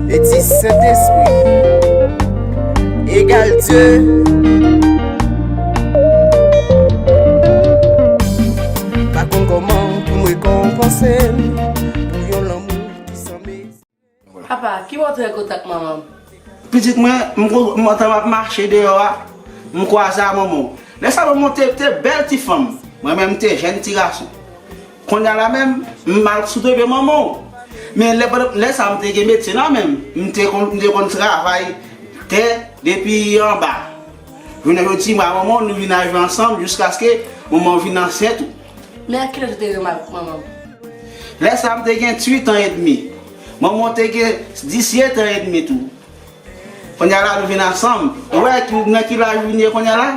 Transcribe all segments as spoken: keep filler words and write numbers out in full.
E di Sentespri egal Dye. Pa konn kòman pou m rekonpanse l pou yon lanmou ki san mezi. Papa, ki bò w te kontak manman m? Pitit mwen, m ko-, m antan m ap mache deyò a, m kwaze a manman w. Lè sa manman w te, te bèl ti fanm. Mwen menm m te jèn ti gason. Kounye a la menm, m al sou trepye manman w. Men lè, lè sa m te gen medsen nan menm, m te konn, m te konn travay tè depi anba. Jounen jodi, mwen ak manman w, nou vin arive ansanm jiskaske manman w vin ansent ou. Men a kilè w te renmen avèk manman m? Lè sa m te gen uit an edmi. Manman w te gen disèt an edmi tou. Kounye a la nou vin ansanm. Ou wè ki, nan ki laj ou vin ye kounye a la?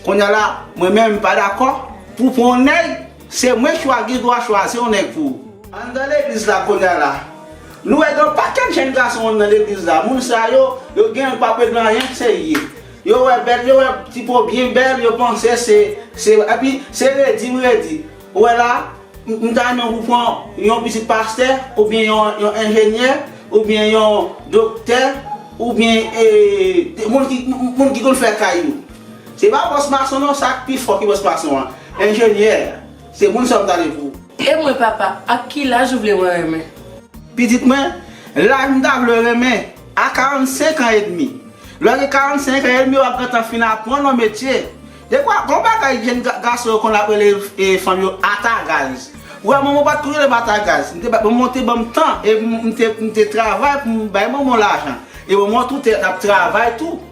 Kounye a la, mwen menm m pa dakò pou pran yon nèg, se mwen ki gen dwa chwazi yon nèg pou ou. Anndan legliz la kounye a la, nou wè gen yon pakèt jèn gason nan legliz la. Moun sa yo, yo gen pa pèd nan anyen serye. Yo wè bèl, yo wè ti po byen bèl, yo panse se, se, epi se redi m redi. Ou wè la, m, m ta renmen pou pran yon pitit pastè, oubyen yon, yon enjenyè, oubyen yon doktè, oubyen, e, de, moun ki, moun ki konn fè kay yo. Se pa bòs mason non, sa k pi fò ki bòs mason an. Enjenyè, se moun sa m ta vle pou. E mwen papa, ak ki laj ou vle mwen renmen? Pitit mwen, laj m ta vle w renmen, a karannsenk an edmi. Lè w gen karannsenk an edmi, w ap gentan fin aprann yon metye. Dekwa, gon bagay jèn ga-, gason yo konn ap rele, e, fanm yo atagaz. Ou wè, manman w pa t tou rele m atagaz. M te ba-, manman w te ban m tan, e m, m te, m te travay pou m bay manman w lajan. E manman w tou te, t ap travay tou.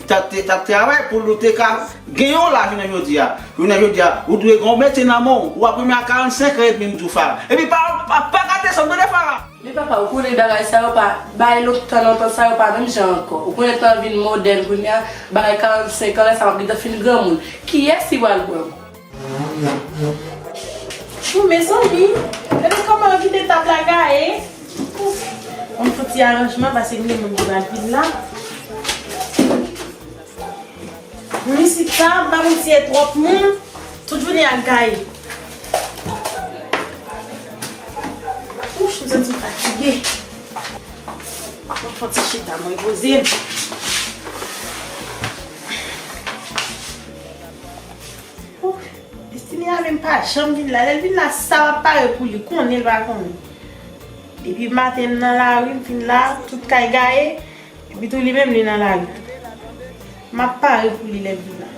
T ap, te, t ap travay pou l te ka gen yon la jounen jodi a. Jounen jodi a, ou dwe gen yon metye nan men w. W ap renmen a karannsenk an edmi, m di w, Fara. Epi pa, pa, pa gate san m tande, Fara. Men papa, ou konnen bagay sa yo pa bay lontan, lontan sa yo pa menm jan ankò. Ou konnen tan vin modèn kounye a, bagay karannsenk an, lè sa m ap gentan fin granmoun. Kiyès ki pral pran m? Ou mezanmi, gade kòman yo kite tab la gaye. Ouf, ban m fè ti aranjman, paske gen moun ki pral vin la. Mwen si tab, pa mwen si e twòp moun, tout jounen ap gaye. Ouf, m santi m fatige. Mwen fè ti chita, mwen poze m. Ouf, Destiny a menm pa janm vin la. Lè l vin la, sa w ap pare pou li, konnen l pa konnen. Depi maten m nan lari, m fin la, tout kay gaye, epi tou li menm li nan lari. M ap pare pou li lè l vin la.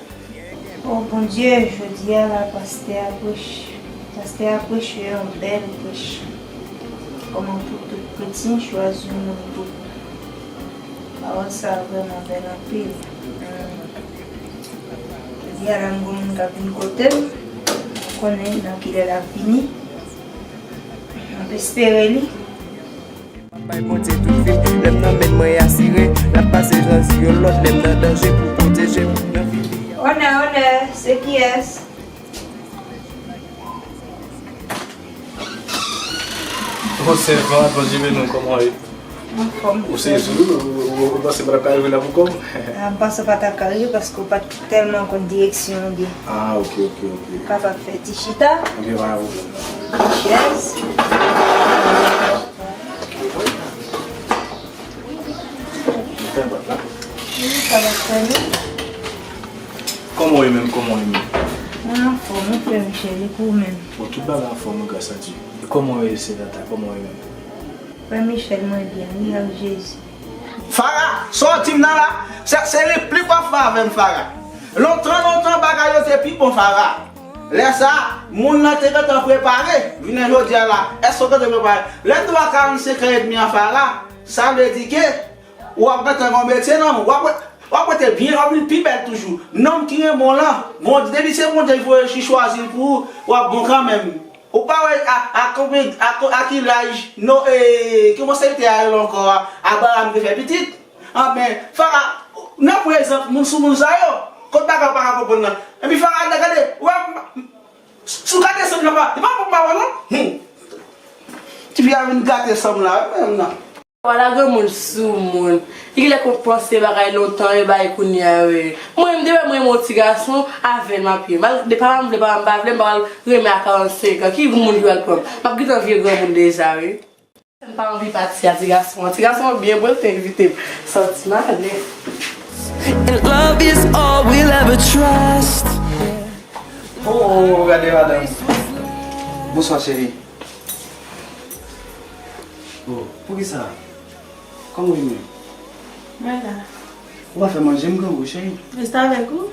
O Bondye, jodi a la, pastè a preche. Pastè a preche yon bèl prèch. Kòman pou tout kretyen chwazi yon moun pou ou. Pawòl sa a vrèman bèl anpil. Jodi a la, m gon moun k ap vin kote m. M konnen nan kilè l ap vini. M ap espere li. M ap bay Bondye tout vi m, lè m nan men l mwen asire, l ap pase jan zye yon lòt, lè m nan danje pou pwoteje m nan vi li a. Onè, onè, se kiyès? Bon, sèvant, Bondye beni w, kòman w ye? Anfòm. Ou sezi, ou, ou, ou, ou panse m pa t ap ka rive la pou kò m? Ah, m panse w pa t ap ka rive paske w pa t tèlman konn direksyon w byen. Ah, ok, ok, ok. Ou kapab fè ti chita. Ok, pa gen pwoblèm. Ti chèz. Wi, sa va fè nou. Kòman w ye menm? Kòman w ye menm? Mwen anfòm, wi, frè Michel, e pou ou menm? Bon, tout bagay anfòm, wi, gras a Dye. E kòman w ye, sè Tata? Kòman w ye menm? Frè Michel, mwen byen, wi, ak Jezi. Fara, sa w di m nan la, se, se replik w ap fè avè m, Fara. Lontan, lontan, bagay yo te pi bon, Fara. Lè sa, moun nan te gentan prepare, jounen jodi a la, èske w gentan prepare? Lè m di w a karannsenk an edmi an, Fara, sa vle di ke w ap gentan gen yon metye nan men w, w ap, w ap rete byen, w ap vin pi bèl toujou. Nonm ki renmen w lan, Bondye, depi se Bondye ki voye, ki chwazi l pou ou, w ap bon kanmenm. Ou pa wè a, a konbyen, a, a ki laj, non, e, kòman se te a rele ankò a, Abraram te fè pitit? Anben, Fara, nan prezans moun sou moun sa yo, kot bagay ou pa ka konprann nan. Epi Fara, gade, ou wè, si w gade sanm nan, pa, li pa bon pa wè non. Hum. Tifi a vin gate sanm la, wi, menm nan. Ala granmoun sou moun. Li genlè konn panse bagay lontan yo, bagay kounye a yo ye. Mwen menm, depi mwen renmen yon ti gason, avè l m ap ye. Malgre papa m vle, papa m pa vle, m pa pral renmen a karannsenk an. Ki moun ki pral pran m? M ap gentan vye granmoun deja, wi. M pa anvi pati a ti gason an. Ti gason an byen bon, l te envite m. Santi m alèz. And love is all we'll ever trust. Oh, gade madanm. Bonswa, cheri. Oh, poukisa? Kòman w ye menm? Mwen la. Ou pa fè manje, m grangou, cheri. Reste avec ou?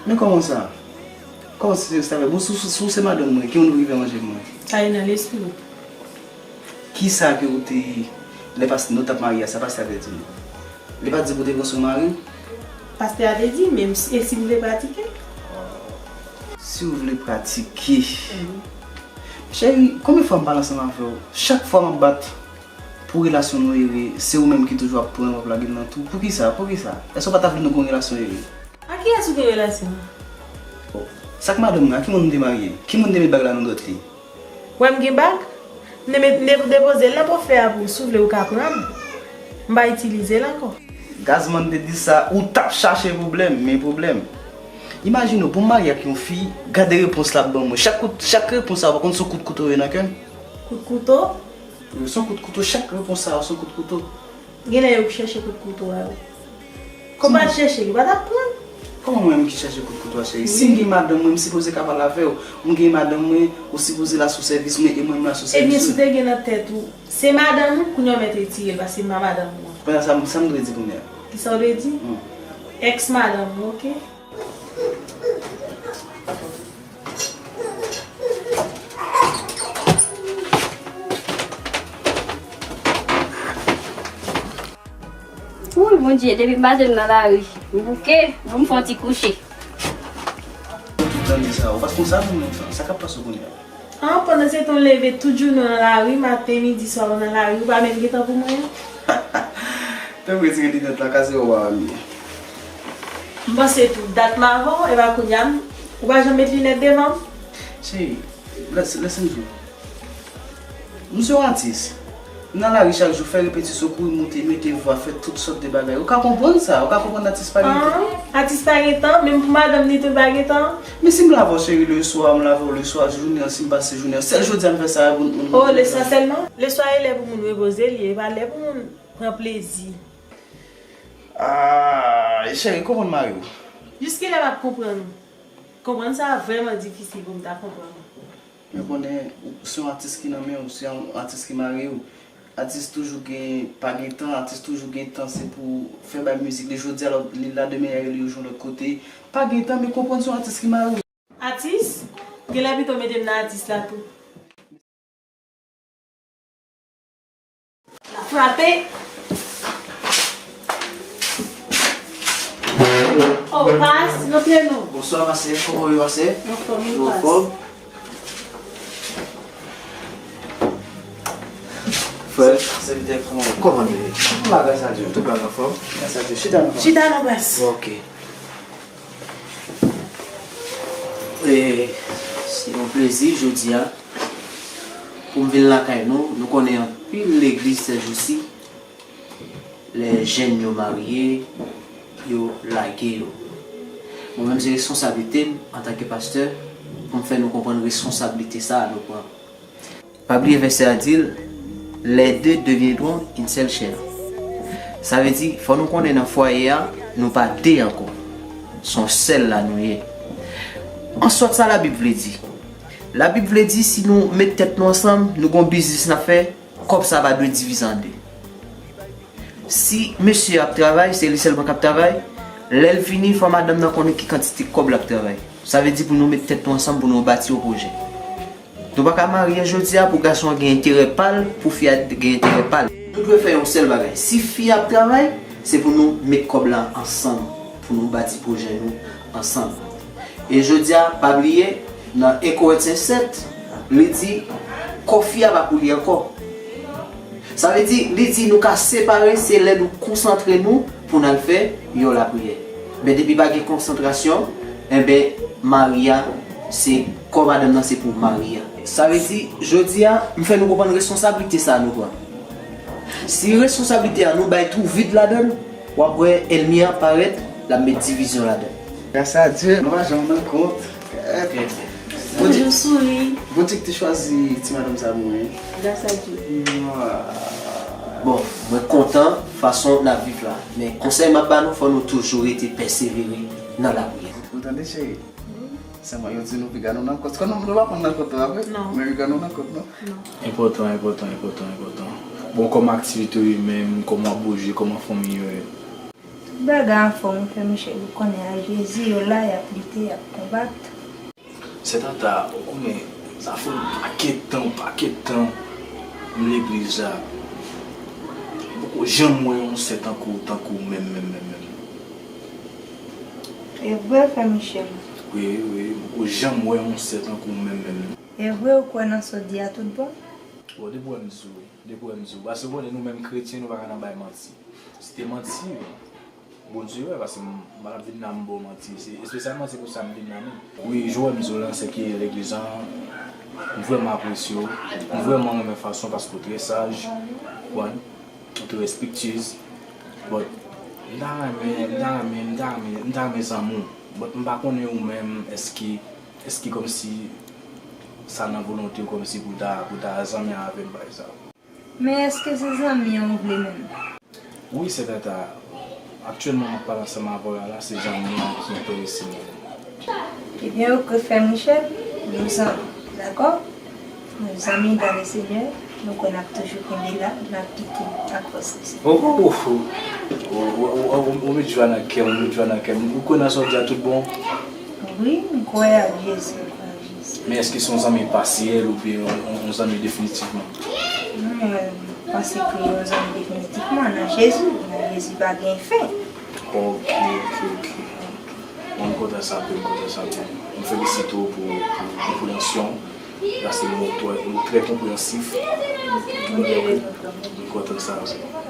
Men kòman sa? Kòman se reste avec? Bon, si, si, si w se madanm mwen, ki moun pou ki fè manje pou mwen? Sa e nan lespri w. Kisa ke ou te, lè pas-, nou t ap marye a, sa pastè a te di nou? Li pa t di pou te pran swen mari w? Pastè a te di, men m, e si m vle pratike? Si w vle pratike. Cheri, konbyen fwa m pale ansanm avè w? Chak fwa m ap bat pou relasyon nou ere, se ou menm ki toujou ap pran, w ap lage l nan twou. Poukisa? Poukisa? Èske w pa ta vle nou gen yon relasyon ere? A kiyès ou gen relasyon? Oh, sa k madanm mwen? A ki moun m te marye? Ki moun te met bag la nan dwèt li? Wè m gen bag? M te met, m te depoze l nan pòfè a pou w, si w vle ou ka pran l. M pa itilize l ankò. Gazman te di sa, ou t ap chache pwoblèm, men pwoblèm. Imajine w, pou m marye ak yon fi, gade repons l ap ban mwen. Chak kout, chak repons sa, w pa konn se yon kout kouto yo nan kè m? Kout kouto? Wi, se yon kout kouto, chak repons sa yo, se yon kout kouto. Genlè yo k chèche kout kouto a yo. Si w pa t chèche l, ou pa t ap pran l. Kòman mwen menm ki chèche kout kouto a, cheri? Si m gen madanm mwen, m sipoze ka pale avè w. M gen madanm mwen, ou sipoze la sou sèvis mwen, e mwen menm la sou sèvis ou. Ebyen, si w te gen nan tèt ou, se madanm ou, kounye a w mèt retire l, paske m pa madanm ou an. Kounye a sa, sa m dwe di kounye a? Kisa w dwe di? Hmm. Èks madanm ou, oke? Wouy, Bondye, depi m pa jwenn nan lari, m bouke, bon, m fè yon ti kouche. Tout tan sa, ou pa t konn sa, non, sa k ap pase w kounye a? An, pandan se tan w leve tout jounen w nan lari, maten, midi, swa w nan lari, ou pa menm gen tan pou mwen? Te m retire linèt la, kase w a li. M panse tout dat m avè w, epa kounye a, ou pa janm met linèt devan m? Cheri, lè, lè se m di w. M se yon atis. M nan lari chak jou, fè repetisyon, kouri, moute, mete vwa, fè tout sòt de bagay. Ou ka konprann sa? Ou ka konprann atis pa gen tan? An, atis pa gen tan, menm pou madanm li tou pa gen tan. Men si m lave w, cheri, leswa, m lave w leswa, jounen an, si m pase jounen an, sèl jodi a m fè sa, moun, moun. Oh, leswa sèlman? Leswa e lè pou moun repoze li, e pa lè pou moun pran plezi. Ah, cheri, konprann mari w. Jiskilè m ap konprann ou? Konprann sa vrèman difisil pou m ta konprann ou. Men konnen, ou se yon atis ki nan men w, se yon atis ki mari w. Atis toujou gen, pa gen tan, atis toujou gen tan, se pou fè bay mizik li jodi a, li la demen, y a rele yo yon lòt kote. Pa gen tan, men konprann se yon atis ki mari w. Atis? Genlè pito mete m nan atis la tou. L ap frape. Oh, pas, rantre non. Bonswa, pastè. Kòman w ye, pastè? Anfòm, wi, pas. Anfòm? Frè, sèvitè, kòman, kòman nou ye? Tout bagay, gras a Dye. Tout bagay anfòm? Gras a Dye. Chita non, pas. Chita non, pas. Ok. E, se yon plezi jodi a pou m vin lakay nou. Nou konnen anpil legliz sèjousi, lè jèn yo marye, yo lage yo. Mwen menm, se responsablite m antanke pastè pou m fè nou konprann responsablite sa a nou pran. Pa bliye vèsè a di l, les deux deviendront une seule chair. Sa vle di, fò nou konnen nan fwaye a, nou pa de ankò. Se yon sèl la nou ye. Answèt sa Labib vle di? Labib vle di si nou met tèt nou ansanm, nou gon biznis n ap fè, kòb sa pa dwe divize an de. Si mesye ap travay, se li sèlman k ap travay, lè l fini, fò madanm nan konnen ki kantite kòb l ap travay. Sa vle di pou nou met tèt nou ansanm pou nou bati yon pwojè. Nou pa ka marye jodi a pou gason an gen enterè pa l, pou fi a gen enterè pa l. Nou dwe fè yon sèl bagay. Si fi a ap travay, se pou nou met kòb la ansanm, pou nou bati pwojè nou ansanm. E jodi a, pa bliye, nan en Korentyen sèt, li di, kò fi a pa pou li ankò. Sa vle di, li di nou ka separe, se lè nou konsantre nou pou n al fè yon lapriyè. Men depi pa gen konsantrasyon, enben, mari a, se kò madanm nan, se pou mari a. Sa vle di, jodi a, m fè nou konprann responsablite sa a nou pran. Si responsablite a nou bay twou vid ladan l, w ap wè ènmi an parèt, l ap met divizyon ladan l. Gras a Dye, nou pa janm nan kont. Trè byen. Toujou souri. Bondye ki te chwazi ti madanm sa pou mwen. Gras a Dye. Bon, mwen kontan fason n ap viv la. Men konsèy m ap ba nou, fò nou toujou rete pèsevere nan lapriyè. Ou tande, cheri? Sèlman yo di nou piga nou nan kont. Kòm nou, nou pa konn nan kont non, apre? Non. Men piga nou nan kont non. Non. Enpòtan, enpòtan, enpòtan, enpòtan. Bon, kòman aktivite w ye menm, kòman w ap bouje, kòman fanmi yo ye? Tout bagay anfòm, wi, frè Michel, ou konnen a Jezi, yo la, y ap lite, y ap konbat. Sè Tata, ou konnen, sa fè yon pakèt tan, yon pakèt tan, m legliz la. M poko janm wè yon sè tankou, tankou w menm, menm, menm, menm. E vre, frè Michel? Wi, wi, m poko janm wè yon sè tankou w menm, menm, menm. E vre, ou kwè nan sa w di a tout bon? Bon, depi w wè m di w, depi w wè m di w, paske w konnen nou menm kretyen, nou pa ka nan bay manti. Si te manti, Bondye wè, paske m, m pa t ap vin la m ba w manti. Se espesyalman se pou sa m vin la menm. Wi, jan w wè m di w lan, se ke legliz lan, m vrèman apresye w. M vrèman renmen fason paske w trè saj, ou konprann, ou trè respectueuse. But, m ta renmen, m ta renmen, m ta renmen, m ta renmen zanmi w. But, m pa konnen ou menm, èske, èske kòmsi sa nan volonte w kòmsi pou w ta, pou w ta zanmi avè m, pa egzanp? Men èske se zanmi an ou vle menm? Wi, sè Tata. Aktyèlman, m ap pale ansanm avè w la, la, se zanmi an ki enterese mwen. Ebyen, oke, frè Michel, nou zanmi, dakò? Nou zanmi dans le Seigneur, nou kwè n ap toujou kenbe la, n ap lite ak fòs Lesenyè. Oh, oh, oh, oh. Ou, ou, ou, ou, ou met jwa nan kè m, ou met jwa nan kè m. Ou kwè nan sa w di a tout bon? Wi, m kwè ak Jezi, m kwè ak Jezi. Men èske se yon zanmi pasyèl oubyen yon, yon, yon zanmi definitivman? Non, m panse ke yon zanmi definitivman nan Jezi. Nan Jezi pa gen fen. Ok, ok, ok. Bon, m kontan sa anpil, m kontan sa anpil. M felisite w pou, pou konpreyansyon w. Paske nou trè, nou trè konpreyansif. M kontan sa.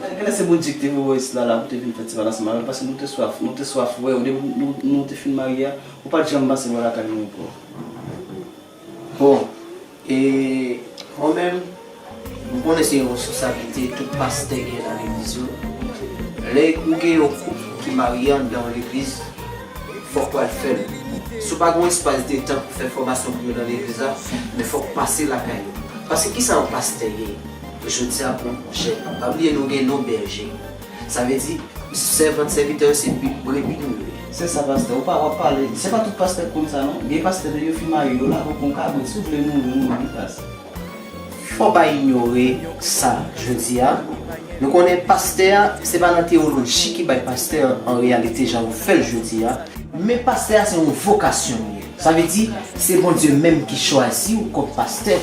Genlè se Bondye ki te voye w isit la, la pou te vin fè ti pale ansanm avè m, paske nou te swaf, nou te swaf wè w depi nou, nou te fin marye a. Ou pa t janm pase bò lakay nou ankò. Bon, e mwen menm, m konnen se yon responsablite tout pastè gen nan legliz yo. Lè ou gen yon koup ki marye anndan yon legliz, fòk w al fè l. Si w pa gen yon espas de tan pou fè fòmasyon pou yo nan legliz la, men fòk w pase lakay yo. Paske kisa yon pastè ye? Jodi a pou yon jèn. Pa bliye nou gen non bèje. Sa vle di, sèvant, sèvitè yo se bi-, brebi nou yo ye. Se sa, pastè. Ou pa, w ap pale. Se pa tout pastè k konn sa, non. Gen pastè, lè yo fin marye, yo lave w kon kabrit. Si w vle mouri, mouri, wi, pastè. Fò w pa inyore sa jodi a. Nou konnen pastè a, se pa nan teyoloji ki bay pastè an, an reyalite, jan yo fè l jodi a. Men pastè a, se yon vokasyon li ye. Sa vle di, se Bondye menm ki chwazi w kòm pastè.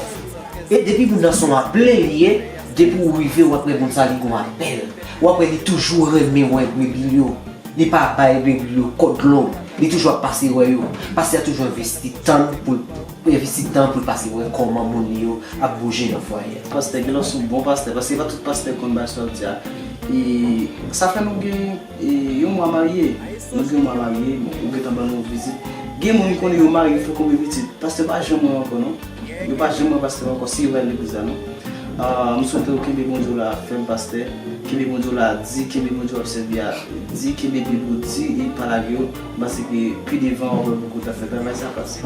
E depi moun nan se yon aple li ye, depi w rive, w ap wè moun sa li gon apèl. W ap wè li toujou renmen wè brebi l yo. Li pa bay brebi l yo kòdlòt. Li toujou ap pase wè yo. Pastè a toujou envesti tan pou l, envesti tan pou l pase wè kòman moun li yo ap bouje nan fwaye a. Pastè, genlè w se yon bon pastè, paske se pa tout pastè k konn bay sa w di a. E sa fè nou gen E, yon mwa marye, nou gen yon mwa marye, bon, ou gentan ban nou vizit. Gen moun ki konnen yo marye, fè konbyen pitit? Pastè pa janm wè ankò, non. Yo pa janm wè pastè ankò, si yo pa legliz la, non. Ah, m swete w kenbe Bondye w la fèm, pastè. Kenbe Bondye w la di, kenbe Bondye w ap sèvi a di, kenbe Bib ou di, e pa lage yo. M panse ke pi devan, w ap wè Bondye ta fè travay sa, pastè.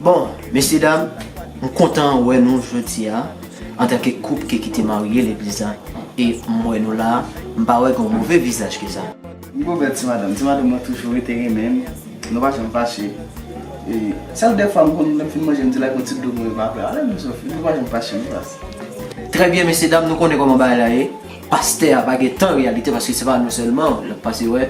Bon, mesye dam, m kontan wè nou jodi a. Antanke koup ki kite marye legliz la, e m wè nou la, m pa wè gen yon move vizaj ke sa. M gwo bèl ti madanm, ti madanm mwen toujou rete renmen m, nou pa janm fache. E sèl dèfwa m konn lè m fin manje m di l ak yon ti dlo mwen pa pè, ale m sofri, nou pa janm fache m pas. Trè byen, mesye dam, nou konnen kòman bagay la ye. Pastè a pa gen tan reyalite paske se pa nou sèlman l ap pase wè.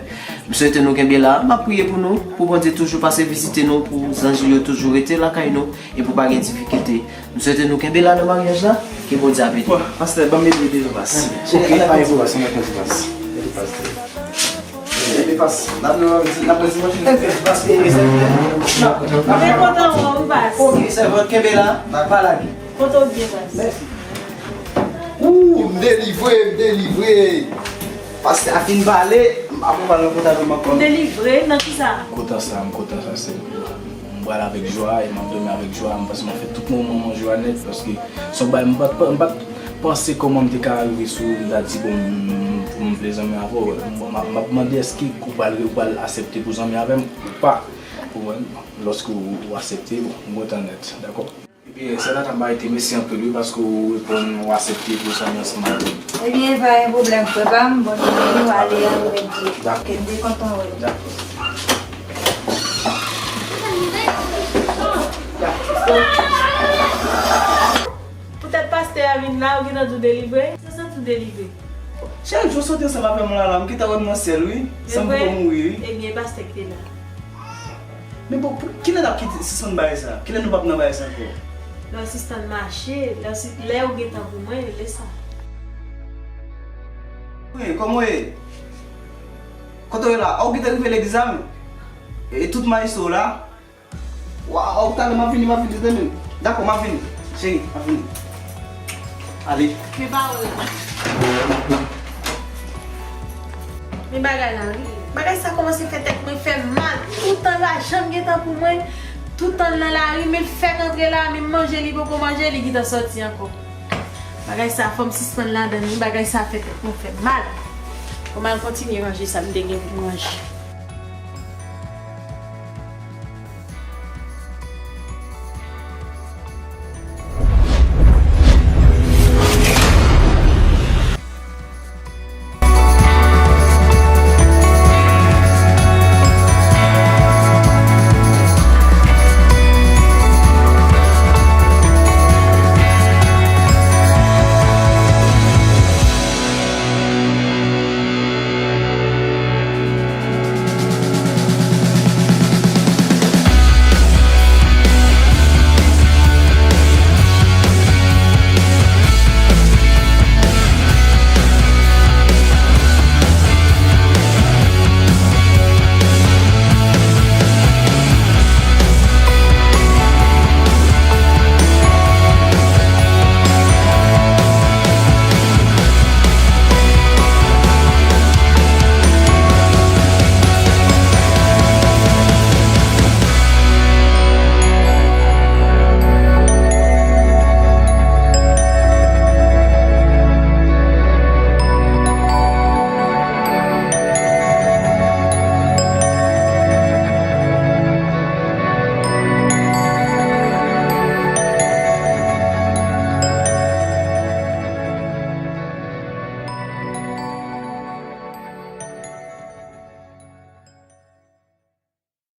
M swete nou kenbe la, m ap priye pou nou, pou Bondye toujou pase vizite nou, pou zanj li yo toujou rete lakay nou, e pou pa gen difikilte. M swete nou kenbe la nan maryaj la, ke Bondye ap ede. Bon, pastè, ban m mete devan pas. Ok, pa gen pwoblèm, se mwen k mete pas. Mete pas. Mete pas. N ap, n ap, n ap manje. Pas, e, e, sèvitè. Mwen kontan wè w, pas. Ok, sèvant, kenbe la, pa lage. Kontan w byen, pas. Mèsi. Ooh, m delivre, m delivre. Pastè a fin pale, m ap pale nan kontak m ankò. Ou delivre nan kisa? M kontan sa, m kontan sa, se, m pral avèk jwa e m ap dòmi avèk jwa. M panse m ap fè tout moman mwen jwa nèt, paske se yon bagay m pa t, m pa t panse kòman m te ka rive sou, m ta di, bon, m, m, pou m vle zanmi avè w. M, m, m ap mande èske ou pral, ou pral aksepte pou zanmi avè m ou pa. Konprann? Lòske ou, ou aksepte, bon, m kontan nèt, dakò? Ebyen, sè Nata, m ba rete, mèsi anpil, wi, paske ou reponn, ou aksepte pou sa m ansanm avè w. Ebyen, pa gen pwoblèm, frè pa m, bòn jounen, nou ale an, nou mèt di. Dakò. Ke m te kontan wè w. Dakò. Poutèt pastè a vin la, ou gentan tou delivre? Sa santi w delivre. Chak jou w soti ansanm avè m la, la, m gentan wè m nan syèl, wi. Sanm pou mouri, wi. Ebyen, pastè ki te la. Men bon, pou, kilè n ap kite sispann bagay sa? Kilè nou p ap nan bagay sa ankò? Lè w sispann mache, lè w si- lè ou gen tan pou mwen, lè sa. Wi, kòman w ye? Kote w ye la? A, ou gentan rive legliz la menm? E tout maestro la? Waw, talè m ap vini, m ap vini, tande m. Dakò, m ap vini. Cheri, m ap vini. Ale. Men pawòl la. Men bagay la, wi. Bagay sa kòmanse fè tèt mwen fè mal. Toutan lajan m gentan pou mwen. Toutan l nan lari, men l fèk antre la, menm manje li poko manje, li gentan sòti ankò. Bagay sa, fò m sispann ladan l, wi. Bagay sa fè tèt mwen fè mal. Fò m al kontinye ranje sa m te gen pou m ranje.